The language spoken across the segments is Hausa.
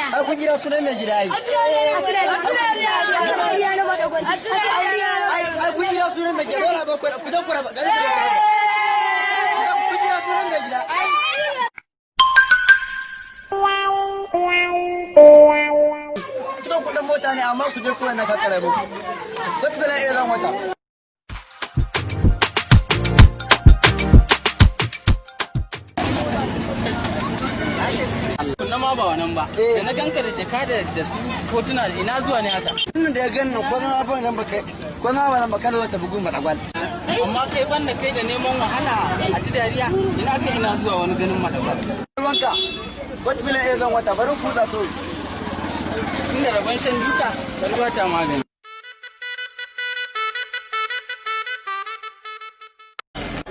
Ai kun jira sunan mai gida ai. Ai kun jira sunan mai gida, dole a zo ku zo ku raba gari, ku zo ku raba. Kun jira sunan mai gida ai. Cikin kuɗin mota ne, amma ku je kawai na kakara muku. Wata bala irin wata. Na ma ba wannan ba. Da na ganka da jaka da su hotuna, ina zuwa ne haka? Tunan da ya gani nan, ko zama ba nan ba kai, ko zama ba nan ba kana wata bugun madagwal. Amma kai banda kai da neman wahala a ci dariya, ina kai ina zuwa wani ganin madagwal? Wanka. Wata bala irin wata, bari ku za to. Inda rabon shan duka, ruwa ta magani.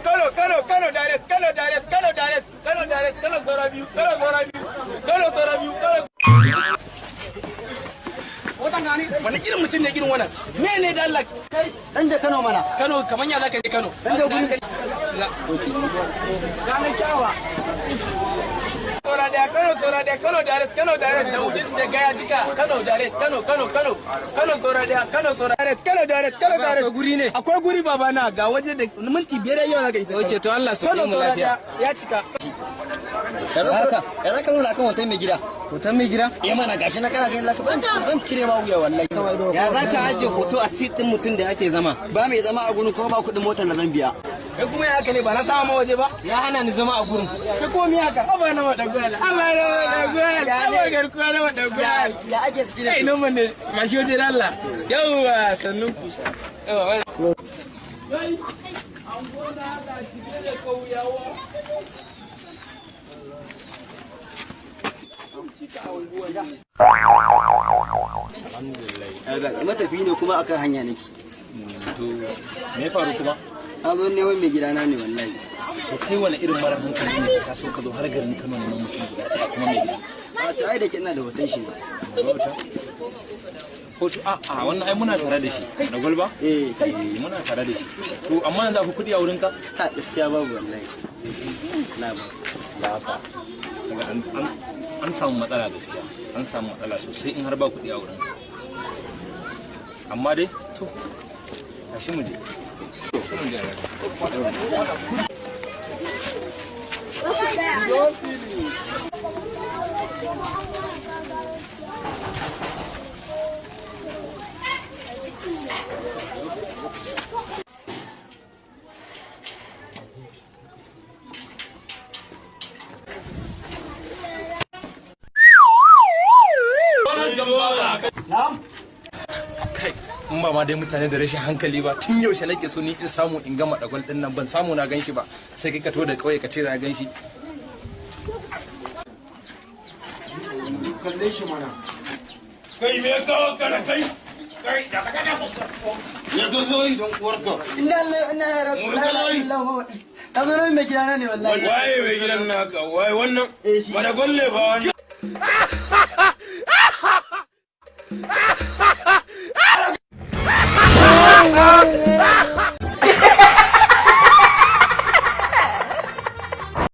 Kano, Kano, Kano direct, Kano direct, Kano direct, Kano direct, Kano saura biyu, Kano saura biyu, Kano saura biyu, Kano. Watan gani, wani irin mutum ne irin wannan? Me ne da Allah kai? Dan je Kano mana. Kano kaman ya zaka je Kano? Dan je guri. Ranar kyawa. Saura daya, Kano saura daya, Kano direct, Kano direct, da Wudil da Gaya duka, Kano direct, Kano, Kano, Kano, Kano saura daya, Kano saura direct, Kano direct, Kano direct. Akwai guri ne? Akwai guri babana, ga waje da minti 5 yau zaka isa. Okay, to Allah sauke Kano mu saura lafiya. daya, ya cika. Ya za ka zauna kan hoton mai gida? Hoton mai gida? Eh mana, gashi na kana ganin zaka ban cire ma wuya wallahi. Ya za ka ajiye hoto a seat din mutum da ake zama? Ba mai zama a gurin, kuma ba kuɗin motar da zan biya. Kai kuma ya haka ne, ba na samu waje ba? Ya hana ni zama a gurin. Kai kuma me haka? Aba na madagwal. Aba na madagwal. Aba garkuwa na madagwal. Ya ake ciki Kai ne? nan ne gashi waje da Allah. Yawwa, sannun ku. Yawwa. Kai an gona ga cike da kauyawa. Cika anguwa. Matafi ne kuma akan hanya nake. To, me ya faru kuma? Na zo neman mai gidana ne wallahi. To kai wani irin mara hankali ne, ka so ka zo har garin Kano neman mutum guda ɗaya kuma mai gida? A to ai da ke ina da hoton shi ne. Hoto? A wannan ai muna tare da shi. Da gwalba? Eh. Eh, muna tare da shi. To amma yanzu akwai kuɗi a wurinka? Ha, gaskiya babu wallahi. Na ba. Ba haka. Kaga an samu matsala gaskiya. An samu matsala sosai in har ba kuɗi a wurinka. Amma dai to tashi mu je. Tashi mu je. Kai, in ba ma dai mutane da rashin hankali ba, tun yaushe nake so ni in samu in gama dagwal din nan, ban samu na ganshi ba, sai kai ka to da kauye ka ce za gan shi. Kalle shi mana. Kai, me ya kawo kana kai? Kai da ka kada. Ya ga zo don uwarka. Inna lillahi wa inna ilaihi raji'un. Na zo neman mai gidana ne wallahi. Waye mai gidan naka? Waye wannan? Madagwal ne ba wannan.